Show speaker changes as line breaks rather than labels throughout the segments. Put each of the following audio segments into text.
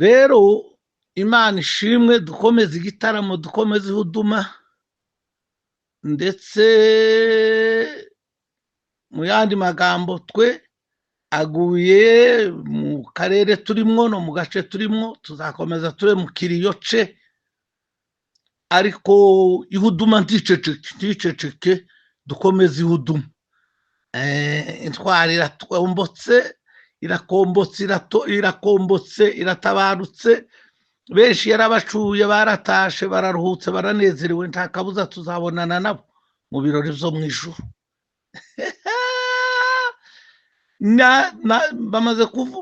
Rero Imana ishimwe, dukomeze igitaramo, dukomeze ihuduma, ndetse mu yandi magambo twe aguye mu karere turimwo no mu gace turimwo, tuzakomeza tube mu kiriyo ce, ariko ihuduma nticeceke, nticeceke, dukomeze ihuduma. Intwari irakombotse, irakombotse, irakombotse, iratabarutse. Benshi yarabacuye, baratashe, bararuhutse, baranezerewe, nta kabuza tuzabonana nabo mu birori byo mu ijuru.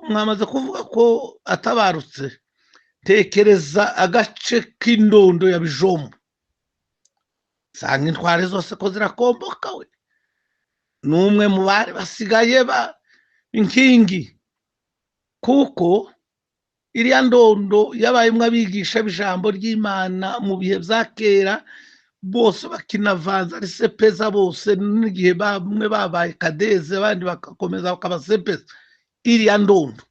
Mwamaze kuvuga ko atabarutse. Tekereza agace k'indondo ya Bijombo, sanga intwari zose ko zirakomboka. We n'umwe mu bari basigaye ba inkingi, kuko iriya ndondo yabayemwo abigisha b'ijambo ry'Imana mu bihe bya kera, bose bakinavanza ari sepeza bose, n'igihe bamwe babaye kadeze abandi bagakomeza bakaba sepeza. Iriya ndondo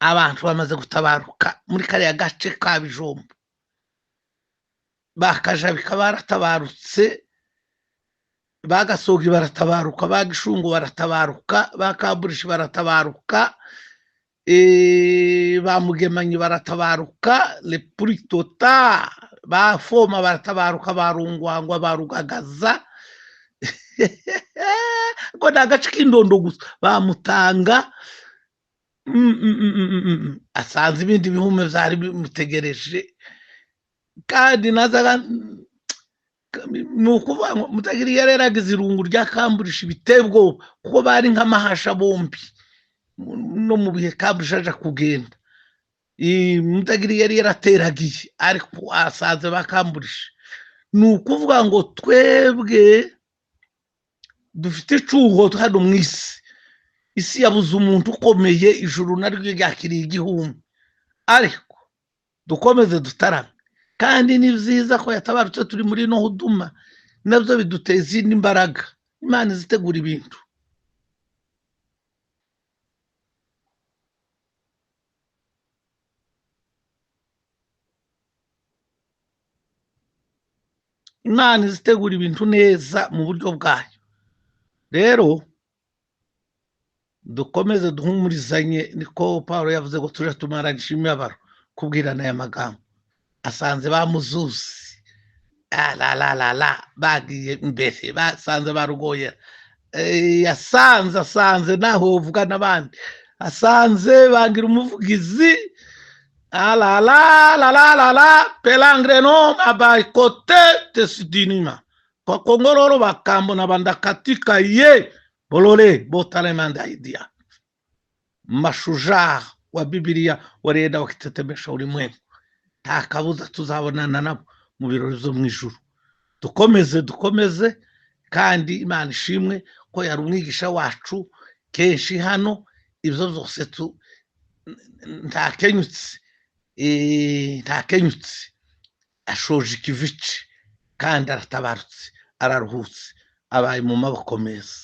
abantu bamaze gutabaruka muri kariya gace ka Bijombo, bakajabika baratabarutse, bagasogi baratabaruka, bagishungu baratabaruka, bakaburishi baratabaruka, bamugemanyi baratabaruka, lepuritota bafoma baratabaruka, barungwangwa, barugagaza. Ko ni agace k'indondo gusa bamutanga. Asanze ibindi bihume byari bimutegereje, kandi nazaga ni ukuvuga ngo Mutagiri yari yaragize irungu rya Kamburisha biteye ubwoba, kuko bari nk'amahasha bombi no mu bihe Kamburisha aja kugenda. Mutagiri yari yarateragiye, ariko asanze ba Kamburisha. Ni ukuvuga ngo twebwe dufite icuho hano mu isi, isi yabuze umuntu ukomeye, ijuru naryo ryakiriye igihumbi, ariko dukomeze dutarame. Kandi ni byiza ko yatabarutse turi muri no huduma, nabyo biduteza izindi mbaraga. Imana izitegura ibintu. Imana izitegura ibintu neza mu buryo bwayo. Rero dukomeze duhumurizanye, niko Paulo yavuze ngo tuje tumaranisha imibabaro, kubwirana aya magambo. Asanze bamuzuzi la bagiye imbere, basanze barugoyera, yasanze asanze naho uvuga n'abandi, asanze bangira umuvugizi la la la la la la pelangre no abaikote tesidinima kwa kongororo bakambo na bandakatika ye bolole botalemanda idia mashujaa wa Biblia walienda wakitetemesha ulimwengu. Nta kabuza tuzabonana nabo mu birori byo mu ijuru. Dukomeze, dukomeze, kandi Imana ishimwe ko yari umwigisha wacu kenshi hano. Ibyo byose ntakenyutse, ntakenyutse, ashoje ikivice kandi aratabarutse, araruhutse, abaye mu maboko meza.